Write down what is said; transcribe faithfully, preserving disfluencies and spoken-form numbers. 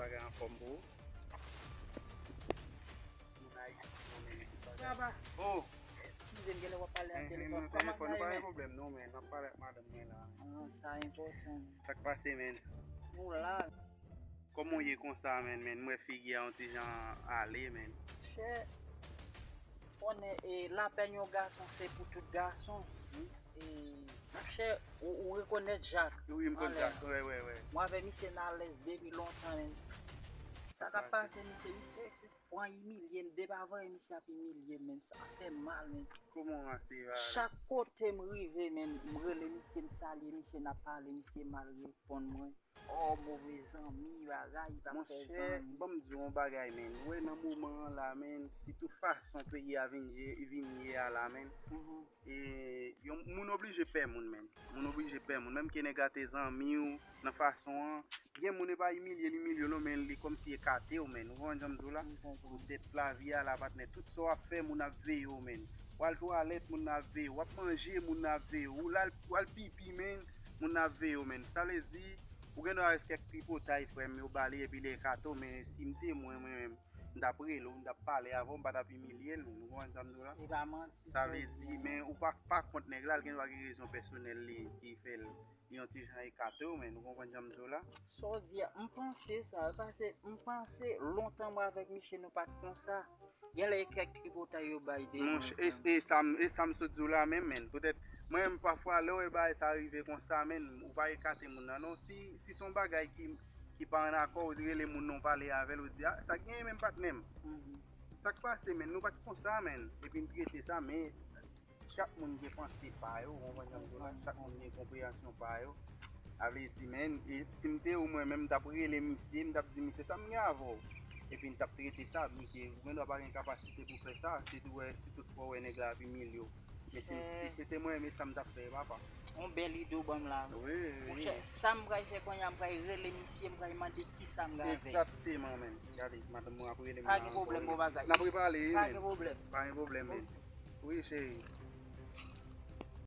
Bagay anfòm pou ou? Moun Ayiti, non, men. Baba, Oh, eskize m, genlè w ap pale nan men, men, telefòn. nan Kòman telefòn, sa nou pa ye, gen men? Pwoblèm, non, men. N ap pale ak madanm mwen la. Ah, sa enpòtan. Sa k pase, men? Nou la. Kòman w ye konsa, men? Men, m wè figi a yon ti jan ale, men. Chè, konnen, e, lapèn yon gason se pou tout gason. E, monchè, ou, ou rekonèt Jak? Wi, m konn Anlè. sa. Wè, wè, wè. Mwen avè misye n alèz depi lontan, men. Sa k ap pase, misye, misye, se pran imilye m, depi avan misye ap imilye m, men. Sa fè m mal, men. Kòman w ase, va? Chak kote m rive, men, m rele misye, m salye misye, n ap pale, misye mal reponn mwen. Oh, move zanmi, bagay, pa fè Monchè, zanmi. Ban m di w yon bagay, men. Ou wè nan moman an la, men, si tout fason peyi a vin ye, vin ye a la, men, Mhm. e, yon, moun oblije pè moun, men. Moun oblije pè moun. Menm ke nèg la te zanmi w nan fason an, gen moun e pa imilye l, imilye w, non, men li kòmsi ekate w, men. Ou konprann jan m di w la? M konprann. Poutèt lavi a la, patnè. Tout sa w ap fè, moun ap veye w, men. W al twalèt, moun ap veye w. W ap manje, moun ap veye w. Ou al, w al pipi, men, moun ap veye w, men. Sa vle di, ou gen dwa wè kèk tripotay, frè m, yo ba li, epi li ekate w, men si m te mwen, mwen menm, m t ap rele w, m t ap pale avè w, m pa t ap imilye l, men. Ou konprann sa m di w la? E pa manti, Sa sa vle w di, di a. Men ou pa, pa kont nèg la, l gen dwa gen rezon pèsonèl li ki fè l, li yon ti jan ekate w, men. Ou konprann jan m di w la? Sa w di a, m panse sa, pase, m panse lontan mwen avèk misye nou pa t konsa. Genlè e kèk tripotay yo bay de Monchè, e, e sa m, e sa m sot di w la menm, men. Poutèt, mwen menm, pafwa, lè w wè bagay sa rive konsa, men, ou pa ekate moun nan, non. Si, si se yon bagay ki, ki pa ann akò, ou rele moun nan, ou pale avè l, ou di, "Ah, sa k genyen menm, patnè m?" Mhm. Sa k pase, men? Nou pa t konsa, men. Epi n trete sa, men chak moun gen panse pa yo, ou konprann jan m di w la? Chak moun gen konpreyansyon pa yo. Sa vle di, men, e si m te ou mwen menm, m t ap rele misye, m t ap di, "Misye, sa m gen avè w?" Epi n t ap trete sa, byen ke ou gen dwa pa gen kapasite pou fè sa, sitou wè, si tout fwa w wè nèg la ap imilye w. Men si, si se te mwen, men sa m t ap fè, papa. Yon bèl ide w ban m la. Wi, wi. Monchè, sa m pral fè kounye a, m pral rele misye, m pral mande ki sa m gen avè l. Egzakteman, men. Gade, madanm mwen ap rele m Pa la gen ankò, pwoblèm, men. bon bagay. N ap repale, wi, Pa men. gen pwoblèm. Pa gen pwoblèm, men. Wi, cheri.